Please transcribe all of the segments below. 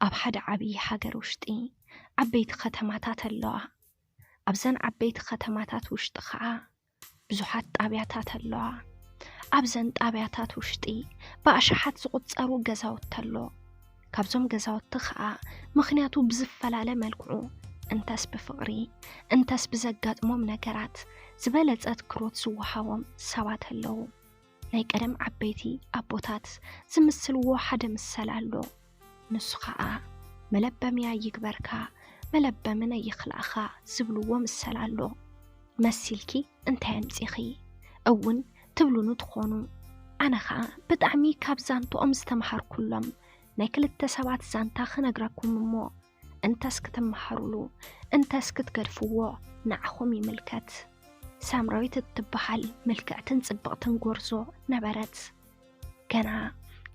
ኣብ ሓደ ዓብዪ ሃገር ውሽጢ ዓበይቲ ከተማታት ኣለዋ። ኣብዘን ዓበይቲ ከተማታት ውሽጢ ከዓ ብዙሓት ጣብያታት ኣለዋ። ኣብዘን ጣብያታት ውሽጢ ብኣሽሓት ዝቑጸሩ ገዛውቲ ኣሎ። ካብዞም ገዛውቲ ከዓ ምኽንያቱ ብዝፈላለ መልክዑ፣ እንተስ ብፍቕሪ፣ እንተስ ብዘጋጥሞም ነገራት ዝበለጸ ትኩረት ዝወሃቦም ሰባት ኣለዉ። ናይ ቀደም ዓበይቲ ኣቦታት ዝምስልዎ ሓደ ምሰል ኣሎ። ንሱ ከዓ መለበምያ ይግበርካ፣ መለበምን ኣይኽላእኻ ዝብልዎ ምሰል ኣሎ። መሲልኪ እንታይ ኣምጺኺ እውን ትብሉኒ ትኾኑ። ኣነ ኸዓ ብጣዕሚ ካብ ዛንትኦም ዝተምሃርኩሎም ናይ ክልተ ሰባት ዛንታ ክነግረኩም እሞ፣ እንተስ ክትምሃሩሉ፣ እንተስ ክትገድፍዎ ንዓኹም ይምልከት። ሳምራዊት እትበሃል ምልክዕትን ጽብቕትን ጎርዞ ነበረት። ገና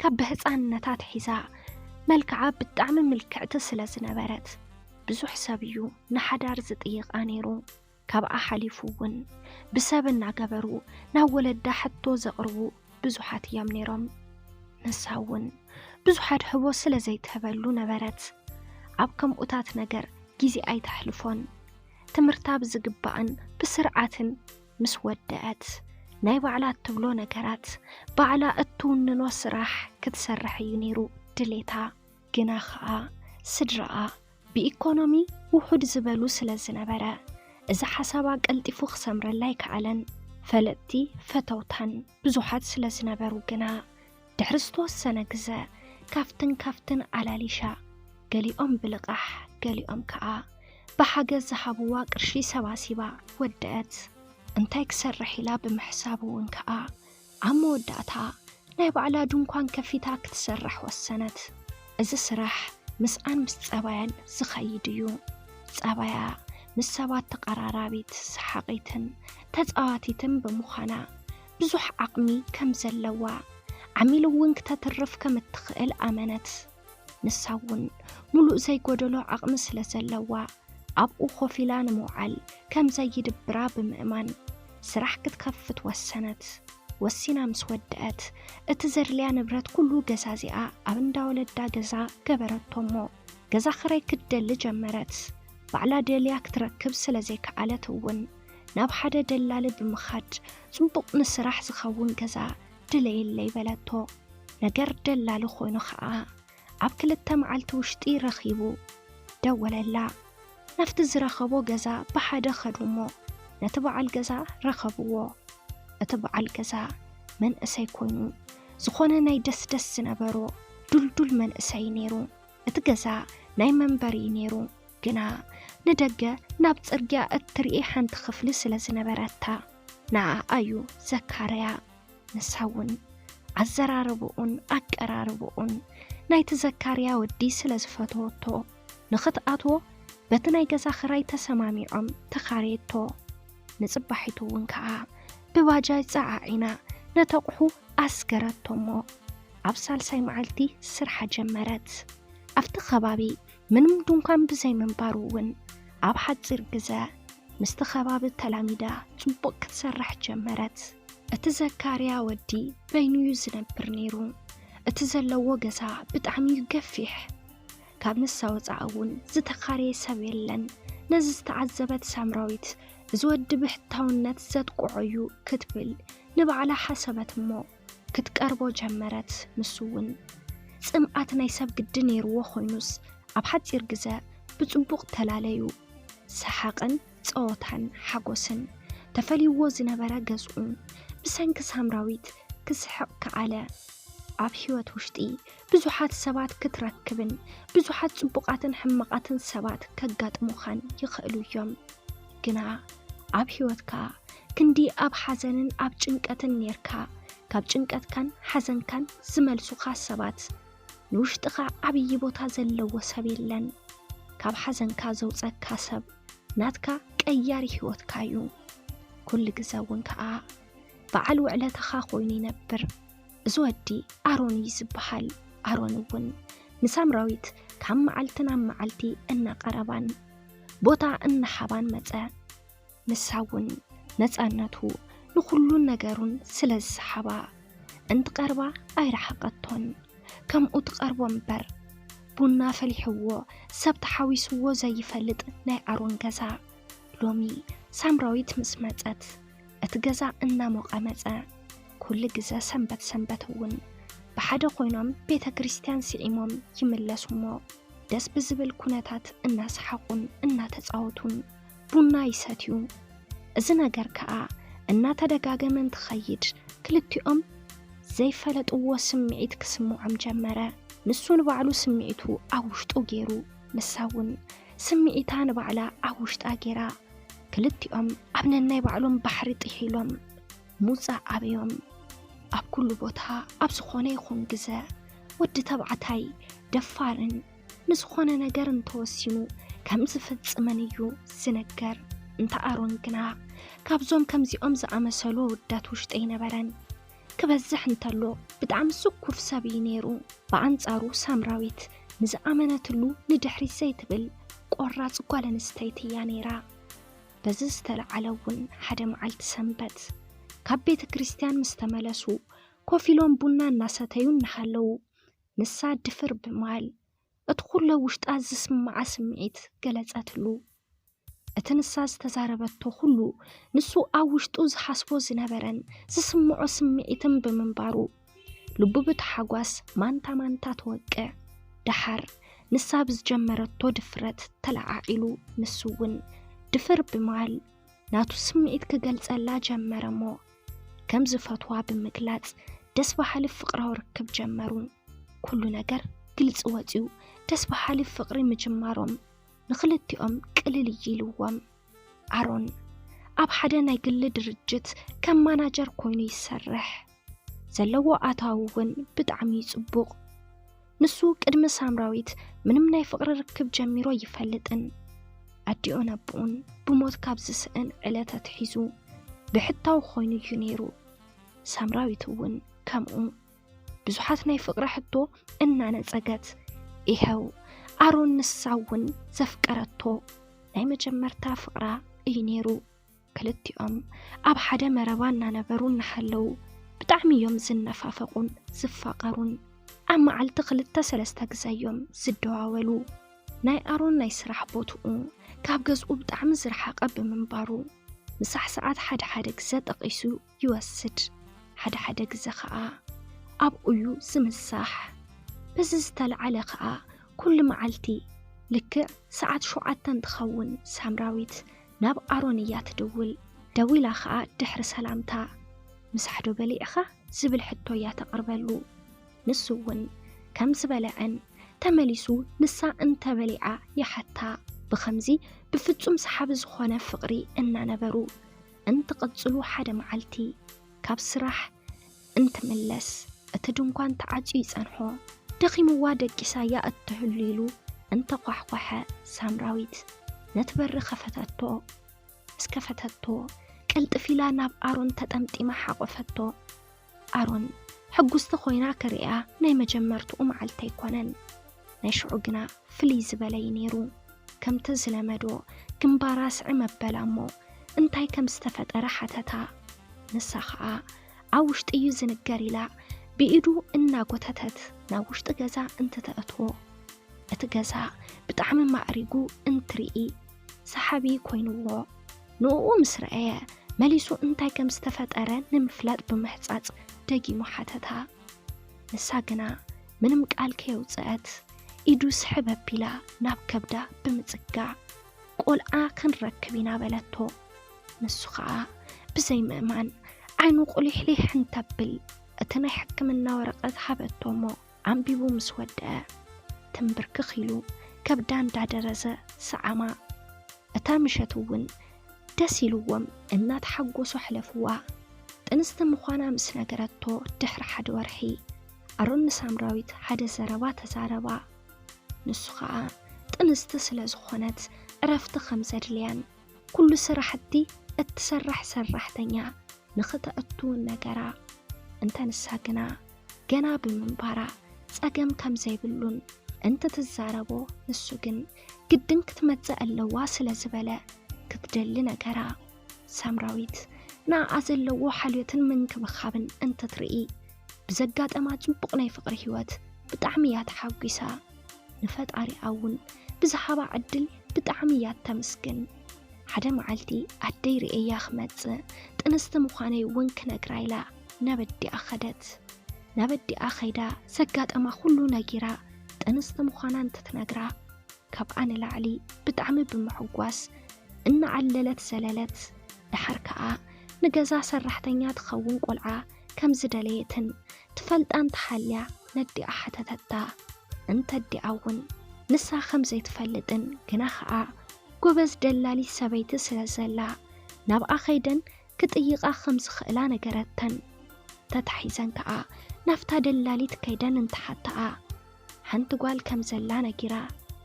ካብ ብህፃንነታ ኣትሒዛ መልክዓ ብጣዕሚ ምልክዕቲ ስለ ዝነበረት፣ ብዙሕ ሰብ እዩ ንሓዳር ዝጥይቓ ነይሩ። ካብኣ ሓሊፉ እውን ብሰብ እናገበሩ ናብ ወለዳ ሕቶ ዘቕርቡ ብዙሓት እዮም ነይሮም። ንሳ እውን ብዙሕ ኣድሕቦ ስለ ዘይትህበሉ ነበረት። ኣብ ከምኡታት ነገር ግዜ ኣይተሕልፎን። ትምህርታ ብዝግባእን ብስርዓትን ምስ ወደአት፣ ናይ ባዕላ እትብሎ ነገራት፣ ባዕላ እትውንኖ ስራሕ ክትሰርሕ እዩ ነይሩ ድሌታ። ግና ኸኣ ስድራኣ ብኢኮኖሚ ውሑድ ዝበሉ ስለ ዝነበረ፣ እዚ ሓሳባ ቀልጢፉ ክሰምረላ ኣይከኣለን። ፈለጥቲ ፈተውታን ብዙሓት ስለ ዝነበሩ ግና፣ ድሕሪ ዝተወሰነ ግዘ ካፍትን ካፍትን ኣላሊሻ፣ ገሊኦም ብልቓሕ፣ ገሊኦም ከኣ ብሓገዝ ዝሃብዋ ቅርሺ ሰባሲባ ወደአት። እንታይ ክሰርሕ ኢላ ብምሕሳብ እውን ከኣ፣ ኣብ መወዳእታ ናይ ባዕላ ድንኳን ከፊታ ክትሰርሕ ወሰነት። እዚ ስራሕ ምስኣን ምስ ጸባያን ዝኸይድ እዩ። ጸባያ ምስ ሰባት ተቐራራቢት፣ ሰሓቒትን ተጻዋቲትን ብምዃና፣ ብዙሕ ዓቕሚ ከም ዘለዋ፣ ዓሚል እውን ክተትርፍ ከም እትኽእል ኣመነት። ንሳ እውን ምሉእ ዘይጎደሎ ዓቕሚ ስለ ዘለዋ፣ ኣብኡ ኮፍ ኢላ ንምውዓል ከም ዘይድብራ ብምእማን፣ ስራሕ ክትከፍት ወሰነት። ወሲና ምስ ወደአት፣ እቲ ዘድልያ ንብረት ኩሉ ገዛዚኣ ኣብ እንዳ ወለዳ ገዛ ገበረቶ እሞ፣ ገዛ ኽራይ ክትደሊ ጀመረት። ባዕላ ደልያ ክትረክብ ስለ ዘይከኣለት እውን፣ ናብ ሓደ ደላሊ ብምኻድ፣ ጽቡቕ ንስራሕ ዝኸውን ገዛ ድለየለይ በለቶ። ነገር ደላሊ ኮይኑ ኸኣ፣ ኣብ ክልተ መዓልቲ ውሽጢ ረኺቡ ደወለላ። ናብቲ ዝረኸቦ ገዛ ብሓደ ኸዱ እሞ፣ ነቲ በዓል ገዛ ረኸብዎ። እቲ በዓል ገዛ መንእሰይ ኮይኑ፣ ዝኾነ ናይ ደስደስ ዝነበሮ ዱልዱል መንእሰይ ነይሩ። እቲ ገዛ ናይ መንበሪ ነይሩ፣ ግና ንደገ ናብ ጽርግያ እትርኢ ሓንቲ ክፍሊ ስለ ዝነበረታ፣ ንዓኣ እዩ ዘካረያ። ንሳ እውን ኣዘራርብኡን ኣቀራርብኡን ናይቲ ዘካርያ ወዲ ስለ ዝፈተወቶ፣ ንኽትኣትዎ በቲ ናይ ገዛ ኽራይ ተሰማሚዖም ተኻረየቶ። ንጽባሒቱ እውን ከኣ ብባጃጅ ጸዓዒና ነቲ ኣቕሑ ኣስገረቶ እሞ፣ ኣብ ሳልሳይ መዓልቲ ስርሓ ጀመረት። ኣብቲ ከባቢ ምንም ድንኳን ብዘይምንባሩ እውን፣ ኣብ ሓጺር ግዘ ምስቲ ከባቢ ተላሚዳ ጽቡቕ ክትሰርሕ ጀመረት። እቲ ዘካርያ ወዲ በይኑ እዩ ዝነብር ነይሩ። እቲ ዘለዎ ገዛ ብጣዕሚ እዩ ገፊሕ። ካብ ንሳ ወጻኢ እውን ዝተኻረየ ሰብ የለን። ነዚ ዝተዓዘበት ሳምራዊት፣ "እዚ ወዲ ብሕታውነት ዘጥቅዖ እዩ" ክትብል ንባዕላ ሓሰበት እሞ፣ ክትቀርቦ ጀመረት። ንሱ እውን ጽምኣት ናይ ሰብ ግዲ ነይርዎ ኮይኑስ፣ ኣብ ሓጺር ግዘ ብጽቡቕ ተላለዩ። ሰሓቕን ጸወታን ሓጎስን ተፈልይዎ ዝነበረ ገዝኡ፣ ብሰንኪ ሳምራዊት ክስሕቕ ከኣለ። ኣብ ህይወት ውሽጢ ብዙሓት ሰባት ክትረክብን ብዙሓት ጽቡቓትን ሕማቓትን ሰባት ከጋጥሙኻን ይኽእሉ እዮም። ግና ኣብ ህይወትካ ክንዲ ኣብ ሓዘንን ኣብ ጭንቀትን ኔርካ፣ ካብ ጭንቀትካን ሓዘንካን ዝመልሱኻ ሰባት፣ ንውሽጥኻ ዓብዪ ቦታ ዘለዎ ሰብ የለን። ካብ ሓዘንካ ዘውጸካ ሰብ ናትካ ቀያሪ ህይወትካ እዩ። ኩሉ ግዘ እውን ከኣ በዓል ውዕለታኻ ኮይኑ ይነብር። እዚ ወዲ ኣሮን እዩ ዝበሃል። ኣሮን እውን ንሳምራዊት ካብ መዓልቲ ናብ መዓልቲ እናቐረባን ቦታ እናሃባን መጸ። ንሳ እውን ነጻነቱ ንኹሉን ነገሩን ስለ ዝሰሓባ፣ እንትቐርባ ኣይረሓቐቶን። ከምኡ ትቐርቦ እምበር፣ ቡና ፈሊሕዎ ሰብ ተሓዊስዎ ዘይፈልጥ ናይ ኣሮን ገዛ። ሎሚ ሳምራዊት ምስ መጸት እቲ ገዛ እናሞቐ መጸ። ኩሉ ግዘ ሰንበት ሰንበት እውን ብሓደ ኮይኖም ቤተ ክርስቲያን ስዒሞም ይምለሱ እሞ ደስ ብዝብል ኩነታት እናሰሓቑን እናተጻወቱን ቡና ይሰትዩ። እዚ ነገር ከኣ እናተደጋገመ እንትኸይድ ክልቲኦም ዘይፈለጥዎ ስምዒት ክስምዖም ጀመረ። ንሱ ንባዕሉ ስምዒቱ ኣብ ውሽጡ ገይሩ፣ ንሳ እውን ስምዒታ ንባዕላ ኣብ ውሽጣ ገይራ፣ ክልቲኦም ኣብ ነናይ ባዕሎም ባሕሪ ጥሒሎም ምውጻእ ኣበዮም። ኣብ ኩሉ ቦታ ኣብ ዝኾነ ይኹን ግዘ ወዲ ተባዕታይ ደፋርን ንዝኾነ ነገር እንተወሲኑ ከም ዝፍጽምን እዩ ዝነገር። እንተ ኣሮን ግና ካብዞም ከምዚኦም ዝኣመሰሉ ኣወዳት ውሽጢ ኣይነበረን። ክበዝሕ እንተሎ ብጣዕሚ ስኩፍ ሰብ እዩ ነይሩ። ብኣንጻሩ ሳምራዊት ንዝኣመነትሉ ንድሕሪት ዘይትብል ቆራጽ ጓል ኣንስተይቲ እያ ነይራ። በዚ ዝተለዓለ እውን ሓደ መዓልቲ ሰንበት ካብ ቤተ ክርስቲያን ምስ ተመለሱ ኮፍ ኢሎም ቡና እናሰተዩ እናሃለዉ ንሳ ድፍር ብምባል እቲ ኩሎ ውሽጣ ዝስምዓ ስምዒት ገለጸትሉ። እቲ ንሳ ዝተዛረበቶ ኩሉ ንሱ ኣብ ውሽጡ ዝሓስቦ ዝነበረን ዝስምዖ ስምዒትን ብምንባሩ ልቡ ብታሓጓስ ማንታ ማንታ ተወቅዕ። ደሓር ንሳ ብዝጀመረቶ ድፍረት ተለዓዒሉ ንሱ እውን ድፍር ብምባል ናቱ ስምዒት ክገልጸላ ጀመረ እሞ ከም ዝፈትዋ ብምግላጽ ደስ በሃሊ ፍቕራዊ ርክብ ጀመሩ። ኩሉ ነገር ግልጺ ወጺኡ ደስ በሃሊ ፍቕሪ ምጅማሮም ንኽልቲኦም ቅልል እዩ ኢልዎም። ኣሮን ኣብ ሓደ ናይ ግሊ ድርጅት ከም ማናጀር ኮይኑ ይሰርሕ። ዘለዎ ኣታዊ እውን ብጣዕሚ እዩ ጽቡቕ። ንሱ ቅድሚ ሳምራዊት ምንም ናይ ፍቕሪ ርክብ ጀሚሩ ኣይፈልጥን። ኣዲኡን ኣቦኡን ብሞት ካብ ዝስእን ዕለት ኣትሒዙ ብሕታዊ ኮይኑ እዩ ነይሩ። ሳምራዊት እውን ከምኡ። ብዙሓት ናይ ፍቕሪ ሕቶ እናነጸገት፣ ይኸው ኣሮን ንሳ እውን ዘፍቀረቶ ናይ መጀመርታ ፍቕራ እዩ ነይሩ። ክልቲኦም ኣብ ሓደ መረባ እናነበሩ እናሃለዉ ብጣዕሚ እዮም ዝነፋፈቑን ዝፋቐሩን። ኣብ መዓልቲ ክልተ ሰለስተ ግዘ እዮም ዝደዋወሉ። ናይ ኣሮን ናይ ስራሕ ቦትኡ ካብ ገዝኡ ብጣዕሚ ዝረሓቐ ብምንባሩ ምሳሕ ሰዓት ሓደ ሓደ ግዘ ጠቒሱ ይወስድ። ሓደ ሓደ ግዘ ኸኣ ኣብኡ እዩ ዝምሳሕ። በዚ ዝተለዓለ ኸኣ ኩሉ መዓልቲ ልክዕ ሰዓት ሸውዓተ እንትኸውን ሳምራዊት ናብ ኣሮን እያ ትድውል። ደዊላ ኸኣ ድሕሪ ሰላምታ ምሳሕ ዶ በሊዕኻ ዝብል ሕቶ እያ ተቕርበሉ። ንሱ እውን ከም ዝበልዐን ተመሊሱ ንሳ እንተበሊዓ ይሓታ። ብኸምዚ ብፍጹም ሰሓቢ ዝኾነ ፍቕሪ እናነበሩ እንትቕጽሉ ሓደ መዓልቲ ካብ ስራሕ እንትምለስ እቲ ድንኳን ተዓጽዩ ይጸንሖ። ደኺምዋ ደቂሳያ እትህሉ ኢሉ እንተኳሕኳሐ ሳምራዊት ነቲ በሪ ከፈተቶ። ምስ ከፈተቶ ቅልጥፍ ኢላ ናብ ኣሮን ተጠምጢማ ሓቖፈቶ። ኣሮን ሕጉስቲ ኮይና ክርእያ ናይ መጀመርትኡ መዓልቲ ኣይኮነን። ናይ ሽዑ ግና ፍልይ ዝበለ እዩ ነይሩ። ከምቲ ዝለመዶ ግንባራ ስዕም ኣበላ እሞ እንታይ ከም ዝተፈጠረ ሓተታ። ንሳ ኸኣ ኣብ ውሽጢ እዩ ዝንገር ኢላ ብኢዱ እናጎተተት ናብ ውሽጢ ገዛ እንትተእትዎ እቲ ገዛ ብጣዕሚ ማዕሪጉ እንትርኢ ሰሓቢ ኮይንዎ። ንእኡ ምስ ረኣየ መሊሱ እንታይ ከም ዝተፈጠረ ንምፍላጥ ብምሕጻጽ ደጊሙ ሓተታ። ንሳ ግና ምንም ቃል ከየውጽአት ኢዱ ስሕብ ኣቢላ ናብ ከብዳ ብምጽጋዕ ቆልዓ ክንረክብ ኢና በለቶ። ንሱ ኸኣ ብዘይምእማን ዓይኑ ቁሊሕሊሕ እንተብል እቲ ናይ ሕክምና ወረቐት ሃበቶ እሞ ኣንቢቡ ምስ ወደአ ትንብርክኽ ኢሉ ከብዳ እንዳደረዘ ሰዓማ። እታ ምሸት እውን ደስ ኢልዎም እናተሓጎሱ ኣሕለፍዋ። ጥንስቲ ምዃና ምስ ነገረቶ ድሕሪ ሓደ ወርሒ ኣሮን ንሳምራዊት ሓደ ዘረባ ተዛረባ። ንሱ ኸኣ ጥንስቲ ስለ ዝኾነት ዕረፍቲ ከም ዘድልያን ኩሉ ስራሕቲ እትሰርሕ ሰራሕተኛ ንኽተእቱ ነገራ። እንተ ንሳ ግና ገና ብምንባራ ጸገም ከም ዘይብሉን እንትትዛረቦ ንሱ ግን ግድን ክትመጽእ ኣለዋ ስለ ዝበለ ክትደሊ ነገራ። ሳምራዊት ንኣኣ ዘለዎ ሓልዮትን ምንክብኻብን እንትትርኢ ብዘጋጠማ ጽቡቕ ናይ ፍቕሪ ህይወት ብጣዕሚ እያ ተሓጒሳ። ንፈጣሪኣ እውን ብዝሃባ ዕድል ብጣዕሚ እያ እተመስግን። ሓደ መዓልቲ ኣደይ ርእየያ ክመጽእ፣ ጥንስቲ ምዃነይ እውን ክነግራ ኢላ ናብ ኣዲኣ ኸደት። ናብ ኣዲኣ ኸይዳ ዘጋጠማ ኩሉ ነጊራ፣ ጥንስቲ ምዃና እንትትነግራ፣ ካብኣ ንላዕሊ ብጣዕሚ ብምሕጓስ እናዓለለት ዘለለት። ደሓር ከኣ ንገዛ ሰራሕተኛ ትኸውን ቆልዓ ከም ዝደለየትን ትፈልጣ እንተሃልያ ነዲኣ ሓተተታ። እንተ ኣዲኣ እውን ንሳ ከም ዘይትፈልጥን ግና ኸኣ ጎበዝ ደላሊት ሰበይቲ ስለ ዘላ ናብኣ ኸይደን ክጥይቓ ከም ዝኽእላ ነገረተን። ተታሒዘን ከኣ ናብታ ደላሊት ከይደን እንትሓተኣ ሓንቲ ጓል ከም ዘላ ነጊራ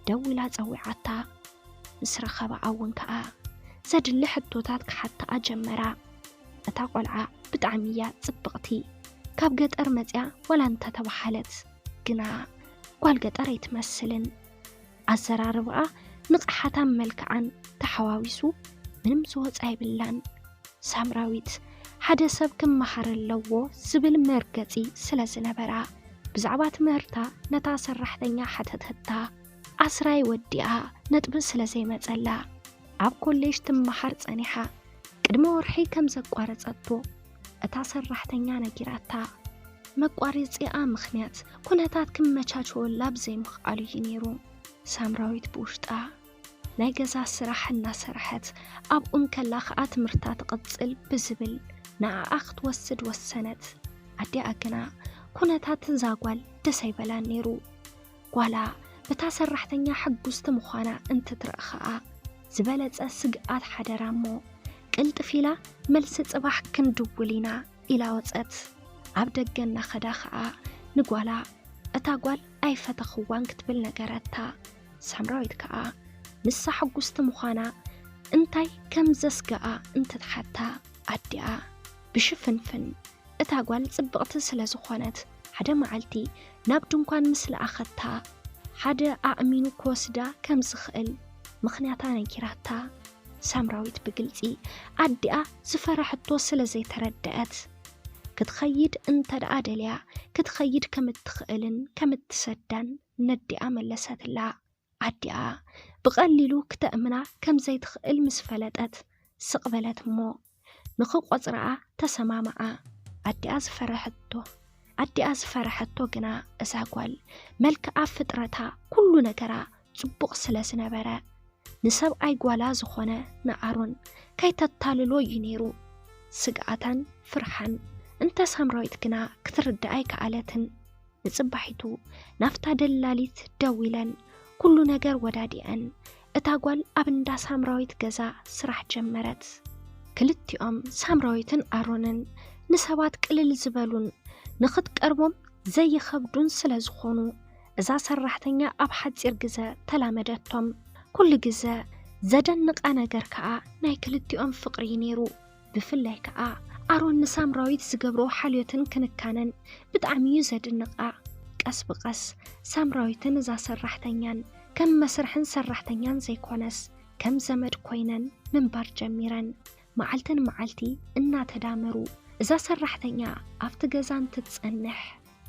ደዊላ ጸዊዓታ። ምስ ረኸባኣ እውን ከኣ ዘድሊ ሕቶታት ክሓተኣ ጀመራ። እታ ቆልዓ ብጣዕሚ እያ ጽብቕቲ፣ ካብ ገጠር መጽያ ዋላ እንተተባሃለት ግና ጓል ገጠር ኣይትመስልን። ኣዘራርባኣ ንቕሓታን መልክዓን ተሓዋዊሱ ምንም ዝወጻ የብላን። ሳምራዊት ሓደ ሰብ ክመሃር ኣለዎ ዝብል መርገጺ ስለ ዝነበራ ብዛዕባ ትምህርታ ነታ ሰራሕተኛ ሓተተታ። ኣስራይ ወዲኣ ነጥቢ ስለ ዘይመጸላ ኣብ ኮሌጅ ትመሃር ጸኒሓ ቅድሚ ወርሒ ከም ዘቋረጸቶ እታ ሰራሕተኛ ነጊራታ። መቋረጺኣ ምኽንያት ኩነታት ክመቻችወላ ብዘይምኽኣሉ እዩ ነይሩ። ሳምራዊት ብውሽጣ ናይ ገዛ ስራሕ እናሰርሐት ኣብኡ እንከላ ኸኣ ትምህርታ ትቕጽል ብዝብል ንኣኣ ክትወስድ ወሰነት። ኣዲኣ ግና ኩነታት እዛ ጓል ደስ ኣይበላን ነይሩ። ጓላ በታ ሰራሕተኛ ሕጉስቲ ምዃና እንትትርኢ ኸኣ ዝበለጸ ስግኣት ሓደራ እሞ ቅልጥፍ ኢላ መልሲ ጽባሕ ክንድውል ኢና ኢላ ወጸት። ኣብ ደገ እናኸዳ ኸኣ ንጓላ እታ ጓል ኣይፈተኽዋን ክትብል ነገረታ። ሳምራዊት ከኣ ንሳ ሕጉስቲ ምዃና እንታይ ከም ዘስግኣ እንትትሓታ ኣዲኣ ብሽፍንፍን እታ ጓል ጽብቕቲ ስለ ዝኾነት ሓደ መዓልቲ ናብ ድንኳን ምስ ለኣኸታ ሓደ ኣእሚኑ ክወስዳ ከም ዝኽእል ምኽንያታ ነጊራታ። ሳምራዊት ብግልጺ ኣዲኣ ዝፈረሐቶ ስለ ዘይተረደኣት ክትኸይድ እንተ ደኣ ደልያ ክትኸይድ ከም እትኽእልን ከም እትሰዳን ነዲኣ መለሰትላ። ኣዲኣ ብቐሊሉ ክተእምና ከም ዘይትኽእል ምስ ፈለጠት ስቕ በለት እሞ ንኽቆጽርኣ ተሰማምዓ። ኣዲኣ ዝፈረሐቶ ኣዲኣ ዝፈረሐቶ ግና እዛ ጓል መልክዓ ፍጥረታ ኩሉ ነገራ ጽቡቕ ስለ ዝነበረ ንሰብኣይ ጓላ ዝኾነ ንኣሮን ከይተታልሎ እዩ ነይሩ ስግኣታን ፍርሓን። እንተ ሳምራዊት ግና ክትርድኣ ኣይከኣለትን። ንጽባሒቱ ናብታ ደላሊት ደዊለን ኩሉ ነገር ወዳዲአን እታ ጓል ኣብ እንዳ ሳምራዊት ገዛ ስራሕ ጀመረት። ክልቲኦም ሳምራዊትን ኣሮንን ንሰባት ቅልል ዝበሉን ንኽትቀርቦም ዘይኸብዱን ስለ ዝኾኑ እዛ ሰራሕተኛ ኣብ ሓጺር ግዘ ተላመደቶም። ኩሉ ግዘ ዘደንቓ ነገር ከኣ ናይ ክልቲኦም ፍቕሪ እዩ ነይሩ። ብፍላይ ከኣ ኣሮን ንሳምራዊት ዝገብሮ ሓልዮትን ክንካነን ብጣዕሚ እዩ ዘድንቓ። ቀስ ብቐስ ሳምራዊትን እዛ ሰራሕተኛን ከም መስርሕን ሰራሕተኛን ዘይኮነስ ከም ዘመድ ኮይነን ምንባር ጀሚረን። መዓልቲ ንመዓልቲ እናተዳመሩ እዛ ሰራሕተኛ ኣብቲ ገዛ እንትትጸንሕ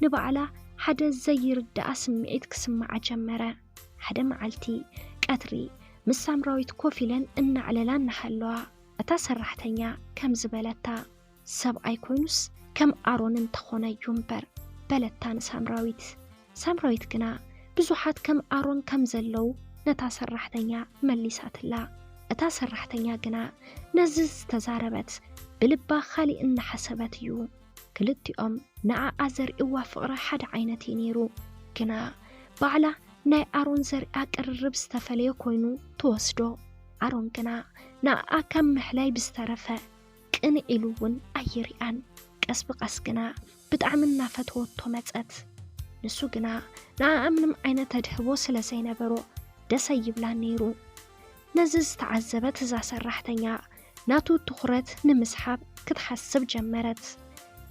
ንባዕላ ሓደ ዘይርድኣ ስምዒት ክስምዓ ጀመረ። ሓደ መዓልቲ ቀትሪ ምስ ሳምራዊት ኮፍ ኢለን እናዕለላ እናሃለዋ እታ ሰራሕተኛ ከምዚ በለታ፣ ሰብኣይ ኮይኑስ ከም ኣሮን እንተኾነ እዩ እምበር በለታ ንሳምራዊት። ሳምራዊት ግና ብዙሓት ከም ኣሮን ከም ዘለዉ ነታ ሰራሕተኛ መሊሳትላ። እታ ሰራሕተኛ ግና ነዚ ዝተዛረበት ብልባ ካሊእ እናሓሰበት እዩ። ክልቲኦም ንኣኣ ዘርእዋ ፍቕሪ ሓደ ዓይነት እዩ ነይሩ። ግና ባዕላ ናይ ኣሮን ዘርእያ ቅርርብ ዝተፈለየ ኮይኑ ትወስዶ። ኣሮን ግና ንኣኣ ካብ ምሕላይ ብዝተረፈ ቅንዕ ኢሉ እውን ኣይሪኣን። ቀስ ብቐስ ግና ብጣዕሚ እናፈተወቶ መጸት። ንሱ ግና ንኣኣ ምንም ዓይነት ኣድህቦ ስለ ዘይነበሮ ደስ ኣይብላን ነይሩ። ነዚ ዝተዓዘበት እዛ ሰራሕተኛ ናቱ ትኹረት ንምስሓብ ክትሓስብ ጀመረት።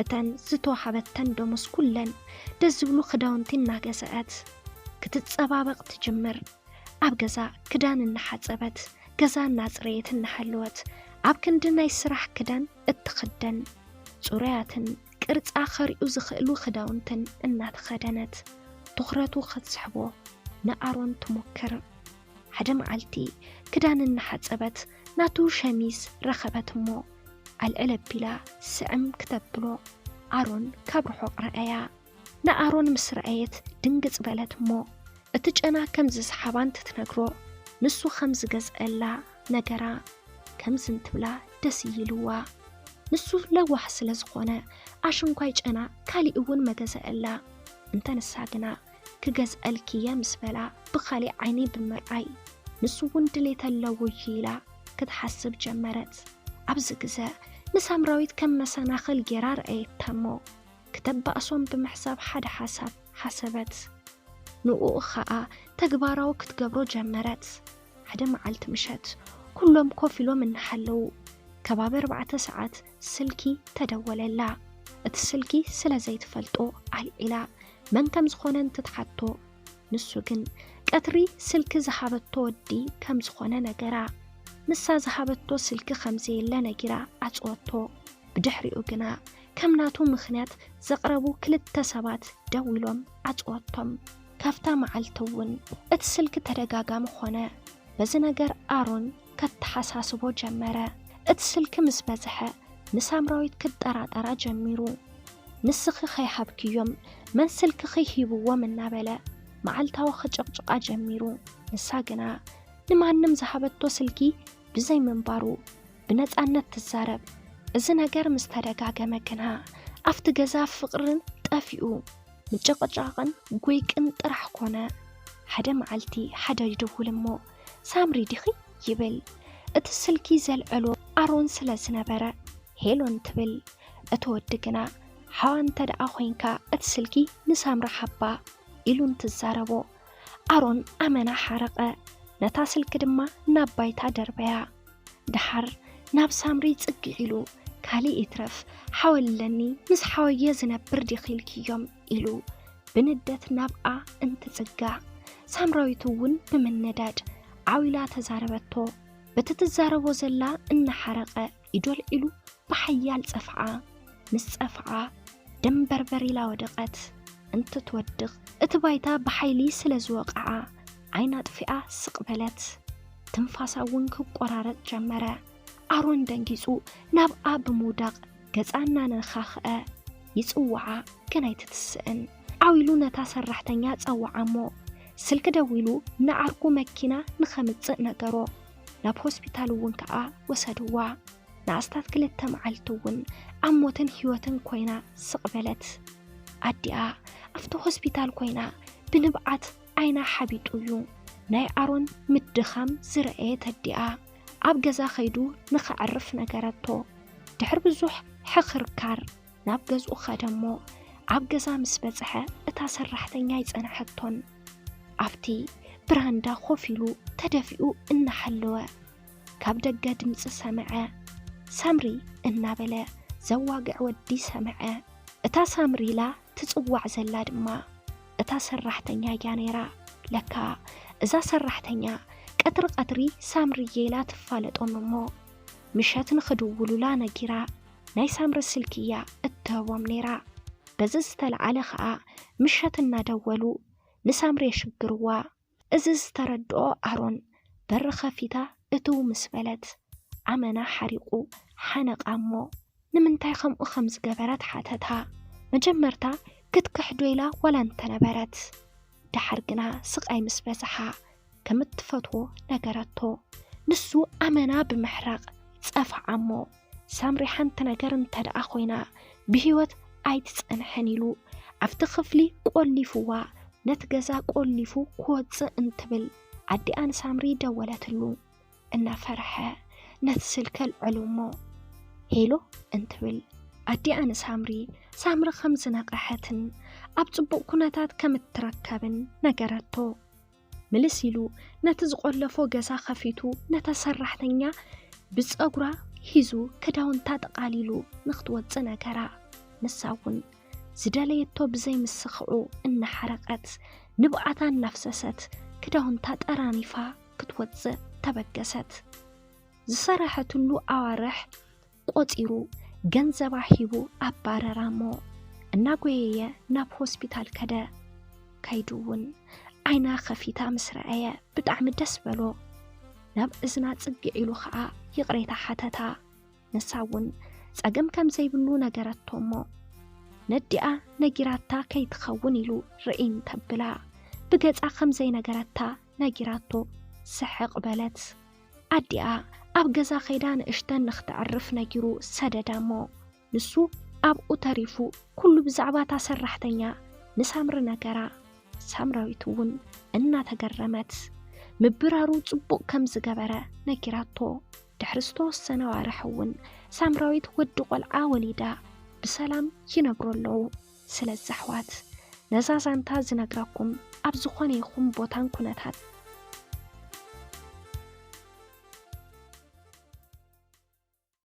እተን ዝተዋሃበተን ደሞዝ ኩለን ደስ ዝብሉ ክዳውንቲ እናገዝአት ክትጸባበቕ ትጅምር። ኣብ ገዛ ክዳን እናሓጸበት፣ ገዛ እናጽረየት እናሃለወት፣ ኣብ ክንዲ ናይ ስራሕ ክዳን እትኽደን ጽሩያትን ቅርጻ ከርእዩ ዝኽእሉ ክዳውንትን እናተኸደነት ትኹረቱ ክትስሕቦ ንኣሮን ትሞክር። ሓደ መዓልቲ ክዳን እናሓጸበት ናቱ ሸሚዝ ረኸበት እሞ ኣልዕል ኣቢላ ስዕም ክተብሎ ኣሮን ካብ ርሑቕ ረኣያ። ንኣሮን ምስ ረኣየት ድንግጽ በለት እሞ እቲ ጨና ከም ዝሰሓባ እንትትነግሮ ንሱ ከም ዝገዝአላ ነገራ። ከምዚ እንትብላ ደስ ይልዋ። ንሱ ለዋህ ስለ ዝኾነ ኣሽንኳይ ጨና ካሊእ እውን መገዘአላ። እንተ ንሳ ግና ክገዝአልኪ እየ ምስ በላ ብኻሊእ ዓይኒ ብምርኣይ ንሱ እውን ድሌት ኣለዎ እዩ ኢላ ክትሓስብ ጀመረት። ኣብዚ ግዘ ንሳምራዊት ከም መሰናኽል ጌራ ረኣየታ እሞ ክተባእሶም ብምሕሳብ ሓደ ሓሳብ ሓሰበት። ንኡ ኸኣ ተግባራዊ ክትገብሮ ጀመረት። ሓደ መዓልቲ ምሸት ኩሎም ኮፍ ኢሎም እናሓለዉ ከባቢ ኣርባዕተ ሰዓት ስልኪ ተደወለላ። እቲ ስልኪ ስለ ዘይትፈልጦ ኣልዒላ መን ከም ዝኾነ እንትትሓቶ ንሱ ግን ቀትሪ ስልኪ ዝሃበቶ ወዲ ከም ዝኾነ ነገራ። ንሳ ዝሃበቶ ስልኪ ከም ዘየለ ነጊራ ዓጽወቶ። ብድሕሪኡ ግና ከም ናቱ ምኽንያት ዘቕረቡ ክልተ ሰባት ደዊሎም ዓጽወቶም። ካብታ መዓልቲ እውን እቲ ስልኪ ተደጋጋሚ ኾነ። በዚ ነገር ኣሮን ከተሓሳስቦ ጀመረ። እቲ ስልኪ ምስ በዝሐ ንሳምራዊት ክጠራጠራ ጀሚሩ። ንስኺ ከይሃብክዮም መን ስልክኺ ሂብዎም እናበለ መዓልታዊ ክጭቕጭቓ ጀሚሩ። ንሳ ግና ንማንም ዝሃበቶ ስልኪ ብዘይ ምንባሩ ብነጻነት ትዛረብ። እዚ ነገር ምስ ተደጋገመ ግና ኣብቲ ገዛ ፍቕርን ጠፊኡ ምጭቕጫቕን ጎይቅን ጥራሕ ኮነ። ሓደ መዓልቲ ሓደ ይድውል እሞ ሳምሪ ዲኺ ይብል። እቲ ስልኪ ዘልዐሎ ኣሮን ስለ ዝነበረ ሄሎ እንትብል፣ እቲ ወዲ ግና ሓዋ እንተ ደኣ ኮይንካ እቲ ስልኪ ንሳምሪ ሃባ ኢሉ እንትዛረቦ ኣሮን ኣመና ሓረቐ። ነታ ስልኪ ድማ ናብ ባይታ ደርበያ። ደሓር ናብ ሳምሪ ጽግዕ ኢሉ ካልእ ይትረፍ ሓወለኒ ምስ ሓወየ ዝነብር ዲኺ ኢልክዮም ኢሉ ብንደት ናብኣ እንትጽጋዕ ሳምራዊት እውን ብምንዳድ ዓው ኢላ ተዛረበቶ። በቲ ትዛረቦ ዘላ እናሓረቐ ኢዱ ኣልዒሉ ብሓያል ጸፍዓ። ምስ ጸፍዓ ደምበርበር ኢላ ወደቐት። እንትትወድቕ እቲ ባይታ ብሓይሊ ስለ ዝወቕዓ ዓይና ኣጥፊኣ ስቕ በለት። ትንፋሳ እውን ክቆራረጽ ጀመረ። ኣሮን ደንጊጹ ናብኣ ብምውዳቕ ገጻ እናነኻኽአ ይጽውዓ፣ ግን ኣይትትስእን። ዓው ኢሉ ነታ ሰራሕተኛ ጸውዓ እሞ ስልኪ ደዊሉ ንዓርኩ መኪና ንኸምጽእ ነገሮ። ናብ ሆስፒታል እውን ከኣ ወሰድዋ። ንኣስታት ክልተ መዓልቲ እውን ኣብ ሞትን ህይወትን ኮይና ስቕ በለት። ኣዲኣ ኣብቲ ሆስፒታል ኮይና ብንብዓት ዓይና ሓቢጡ እዩ። ናይ ኣሮን ምድኻም ዝረኣየት ኣዲኣ ኣብ ገዛ ከይዱ ንኸዕርፍ ነገረቶ። ድሕሪ ብዙሕ ሕኽርካር ናብ ገዝኡ ኸደ እሞ ኣብ ገዛ ምስ በጽሐ እታ ሰራሕተኛ ኣይጸንሐቶን። ኣብቲ ብራንዳ ኮፍ ኢሉ ተደፊኡ እናሓለወ ካብ ደገ ድምጺ ሰምዐ። ሳምሪ እናበለ ዘዋግዕ ወዲ ሰምዐ። እታ ሳምሪ ኢላ ትጽዋዕ ዘላ ድማ እታ ሰራሕተኛ እያ ነይራ። ለካ እዛ ሰራሕተኛ ቀትሪ ቀትሪ ሳምሪ እየ ኢላ ትፋለጦም እሞ ምሸት ንኽድውሉላ ነጊራ ናይ ሳምሪ ስልኪ እያ እትህቦም ነይራ። በዚ ዝተለዓለ ኸኣ ምሸት እናደወሉ ንሳምሪ የሽግርዋ። እዚ ዝተረድኦ ኣሮን በሪ ኸፊታ እትው ምስ በለት ኣመና ሓሪቑ ሓነቓ እሞ ንምንታይ ከምኡ ከም ዝገበረት ሓተታ። መጀመርታ ክትክሕዶ ኢላ ዋላ እንተነበረት፣ ደሓር ግና ስቓይ ምስ በዝሓ ከም እትፈትዎ ነገረቶ። ንሱ ኣመና ብምሕራቕ ጸፍዓ እሞ ሳምሪ ሓንቲ ነገር እንተ ደኣ ኮይና ብህይወት ኣይትጸንሕን ኢሉ ኣብቲ ክፍሊ ቆሊፍዋ ነቲ ገዛ ቆሊፉ ክወጽእ እንትብል ኣዲኣ ንሳምሪ ደወለትሉ። እናፈርሐ ነቲ ስልኪ ኣልዐሉ እሞ ሄሎ እንትብል ኣዲኣ ንሳምሪ ሳምሪ ከም ዝነቕሐትን ኣብ ጽቡቕ ኩነታት ከም እትረከብን ነገረቶ። ምልስ ኢሉ ነቲ ዝቖለፎ ገዛ ኸፊቱ ነታ ሰራሕተኛ ብጸጉራ ሒዙ ክዳውንታ ጠቓሊሉ ንኽትወጽእ ነገራ። ንሳ እውን ዝደለየቶ ብዘይ ምስኽዑ እናሓረቐት ንብዓታ እናፍሰሰት ክዳውንታ ጠራኒፋ ክትወጽእ ተበገሰት። ዝሰራሐትሉ ኣዋርሕ ቆጺሩ ገንዘባ ሂቡ ኣባረራ እሞ እናጎየየ ናብ ሆስፒታል ከደ። ከይዱ እውን ዓይና ከፊታ ምስ ረኣየ ብጣዕሚ ደስ በሎ። ናብ እዝና ጽግዕ ኢሉ ኸኣ ይቕሬታ ሓተታ። ንሳ እውን ጸገም ከም ዘይብሉ ነገረቶ እሞ ነዲኣ ነጊራታ ከይትኸውን ኢሉ ርኢን ተብላ ብገጻ ከም ዘይነገረታ ነጊራቶ ስሕቕ በለት። ኣዲኣ ኣብ ገዛ ከይዳ ንእሽተን ንኽተዕርፍ ነጊሩ ሰደዳ እሞ ንሱ ኣብኡ ተሪፉ ኩሉ ብዛዕባ እታ ሰራሕተኛ ንሳምሪ ነገራ። ሳምራዊት እውን እናተገረመት ምብራሩ ጽቡቕ ከም ዝገበረ ነጊራቶ። ድሕሪ ዝተወሰነ ኣዋርሕ እውን ሳምራዊት ወዲ ቆልዓ ወሊዳ ብሰላም ይነብሩ ኣለዉ። ስለዚ ኣሕዋት ነዛ ዛንታ ዝነግራኩም ኣብ ዝኾነ ይኹን ቦታን ኩነታት